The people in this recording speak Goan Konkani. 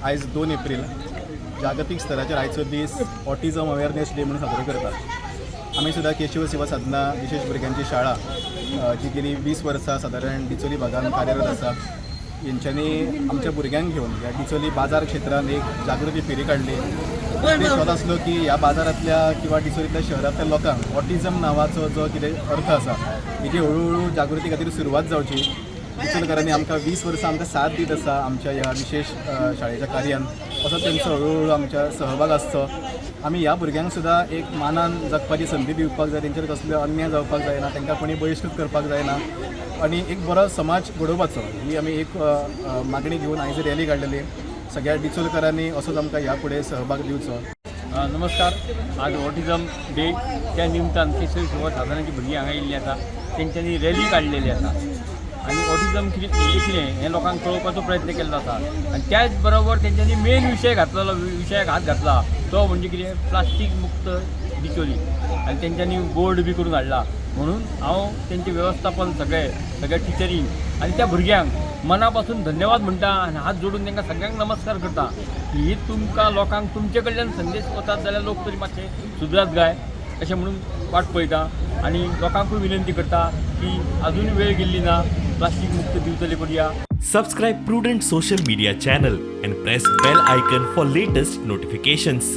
आयज 2 एप्रील, जागतीक स्तराचेर आयचो दीस ऑटिझम अवेअरनेस डे म्हणून साजरो करतात. आमी सुद्दां केशव सेवा साधना विशेश भुरग्यांची शाळा, जी गेली 20 वर्सां सादारण डिचोली भागान कार्यरत आसा, हेंच्यांनी आमच्या भुरग्यांक घेवन ह्या डिचोली बाजार क्षेत्रान एक जागृती फेरी काडली. उद्देश होच आसलो की ह्या बाजारांतल्या किंवा डिचोलींतल्या शहरांतल्या लोकांक ऑटिझम नांवाचो जो कितें अर्थ आसा, हेजी हळू हळू जागृती खातीर सुरवात जावची. डिचोलकरांनी आमकां 20 वर्सां आमकां साथ दीत आसा आमच्या ह्या विशेश शाळेच्या कार्यान. असो तेंचो हळू हळू आमच्या सहभाग आसचो. आमी ह्या भुरग्यांक सुद्दां एक मानान जगपाची संदी दिवपाक जाय. तेंचेर कसलो अन्याय जावपाक जायना, तांकां कोणी बहिश्कृत करपाक जायना आनी एक बरो समाज घडोवपाचो ही आमी एक अ, अ, मागणी घेवन आयज रॅली काडलेली. सगळ्या डिचोलकरांनी असोच आमकां ह्या फुडें सहभाग दिवचो. नमस्कार. आज ऑटिझम डे, त्या निमतान केशव सेवा साधनाची भुरगीं हांगा येयल्लीं आसा. तेंच्यांनी रॅली काडलेली आसा आनी ऑटिझम कितें म्हणजे कितें हें लोकांक कळोवपाचो प्रयत्न केल्लो आसा. आनी त्याच बरोबर तेंच्यांनी मेन विशय घातलेलो, विशयाक हात घातला तो म्हणजे कितें, प्लास्टीक मुक्त डिचोली. आनी तेंच्यांनी बोर्ड बी करून हाडला. म्हणून हांव तेंचें वेवस्थापन, सगळे सगळ्या टिचरींक आनी त्या भुरग्यांक मना पासून धन्यवाद म्हणटा आनी हात जोडून तांकां सगळ्यांक नमस्कार करता की ही तुमकां लोकांक तुमचे कडल्यान संदेश वतात जाल्यार लोक तरी मातशे सुदरात गाय अशें म्हणून वाट पळयता. आनी लोकांकूय विनंती करता की अजून वेळ गेल्ली ना, प्लास्टीक मुक्त दिवचले करुया. Subscribe Prudent Social Media channel and press bell icon for latest notifications.